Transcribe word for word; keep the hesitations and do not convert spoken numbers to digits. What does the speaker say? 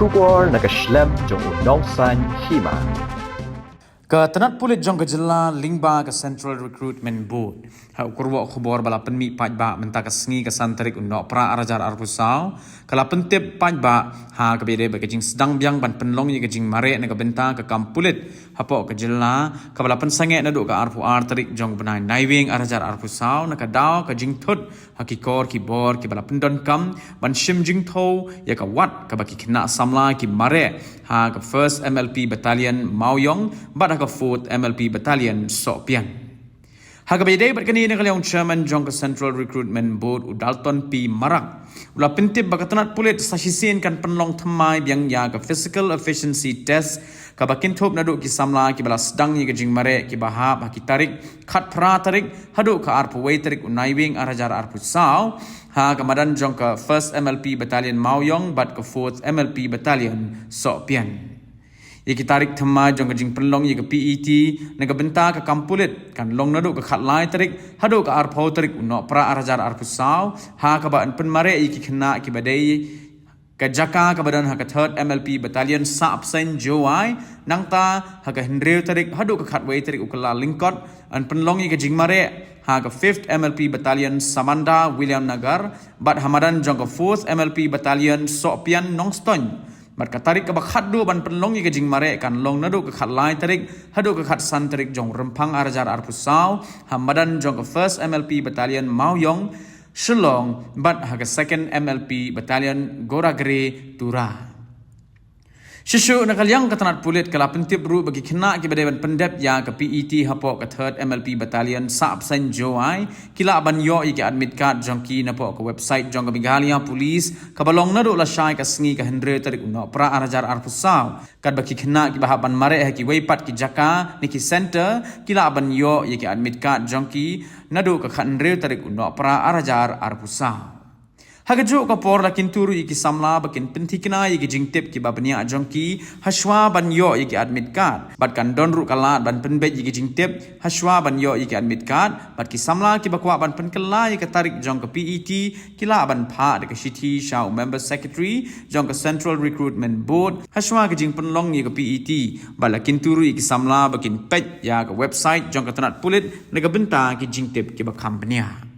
Khubor na ka shlem jong u nongsaiñ hima. Ka tnat pulit jong ka jylla lyngba ka Central Recruitment Board ha u kyrwoh khubor ba la pynmih paidbah mynta ka sngi ka san tarik u Nohprah ar hajar arphew saw, ka la pyntip paidbah ha kaba ïadei bad ka jingsdang biang ban pynlong ïa ka jingmareh na ka bynta ka kam pulit hapoh ka jylla, kaba la pynsangeh naduh ka arphew ar tarik jong u bnai Naiwieng ar hajar arphew saw, na ka daw ka jingthut ha ki kor ki bor kiba la pyndonkam ban shim jingthew ïa ka wat kaba ki khynnah samla ki mareh ha ka First M L P Battalion Mawïong bad ha ka Fourth M L P Battalion Sohpian. Ha kaba ïadei bad kane, na ka liang u Chairman jong ka Central Recruitment Board, u Dalton P Marak, u la pyntip ba ka tnat pulit sa shisien kan pynlong thymmai biang ïa ka Physical Efficiency Test kaba kynthup naduh ki samla kiba la sdang ïa ka jingmareh kiba hap ha ki tarik khatphra tarik haduh ka arphew wei tarik u Naiwieng ar hajar arphew saw, ha ka madan jong ka First M L P Battalion Mawïong bad ka Fourth M L P Battalion Sohpian. Ïa ki tarik thymmai jong ka jingpynlong ïa ka P E T na ka bynta ka kam pulit kan long naduh ka khatlai tarik haduh ka arphew tarik u Nohprah ar hajar arphew saw, ha kaba yn pynmareh ïa ki khynnah kiba dei ka jaka kaba don ha ka Third M L P Battalion Sahbseiñ Jowai, nangta ha ka hynriew tarik haduh ka khatwei tarik u Kyllalyngkot, yn pynlong ïa ka jingmareh ha ka Fifth M L P Battalion Samanda Williamnagar bad ha madan jong ka Fourth M L P Battalion Sohpian Nongstoiñ. Bad ka tarik kaba khatduh ban pynlong ïa ka jingmareh kan long naduh ka khatlai tarik haduh ka khatsan tarik jong u Rymphang ar hajar arphew saw, ha madan jong ka First M L P Battalion Mawïong, Shillong, bad ha ka Second M L P Battalion Goragre, Tura. Shisha na ka liang ka tnat pulit ka la pyntip ruh ba ki khynnah kiba dei ban pyndep ïa ka P E T hapoh ka Third M L P Battalion Sahbseiñ Jowai ki lah ban ïoh ïa ki admit card jong ki napoh ka website jong ka Meghalaya Police kaba long naduh lashai ka sngi ka hynriew tarik u Nohprah ar hajar arphew saw. Katba ki khynnah kiba hap ban mareh ha kiwei pat ki jaka ne ki centre ki lah ban ïoh ïa ki admit card jong ki naduh ka khathynriew tarik u Nohprah ar hajar arphew saw. Ha kajuh ka por la kyntu ruh ïa ki samla ba kin pynthikna ïa ki jingtip kiba bniah jong ki hashwa ban ïoh ïa ki admit card. Bad kan don ruh ka lad ban pynbeit ïa ki jingtip hashwa ban ïoh ïa ki admit card. Bad ki samla kiba kwah ban pynkylla ïa ka tarik jong ka P E T ki lah ban phah da ka shithi sha u Member Secretary jong ka Central Recruitment Board hashwa ka jingpynlong ïa ka P E T. Bad la kyntu ruh ïa ki samla ba kin peit ïa ka website jong ka tnat pulit na ka bynta ki jingtip kiba kham bniah.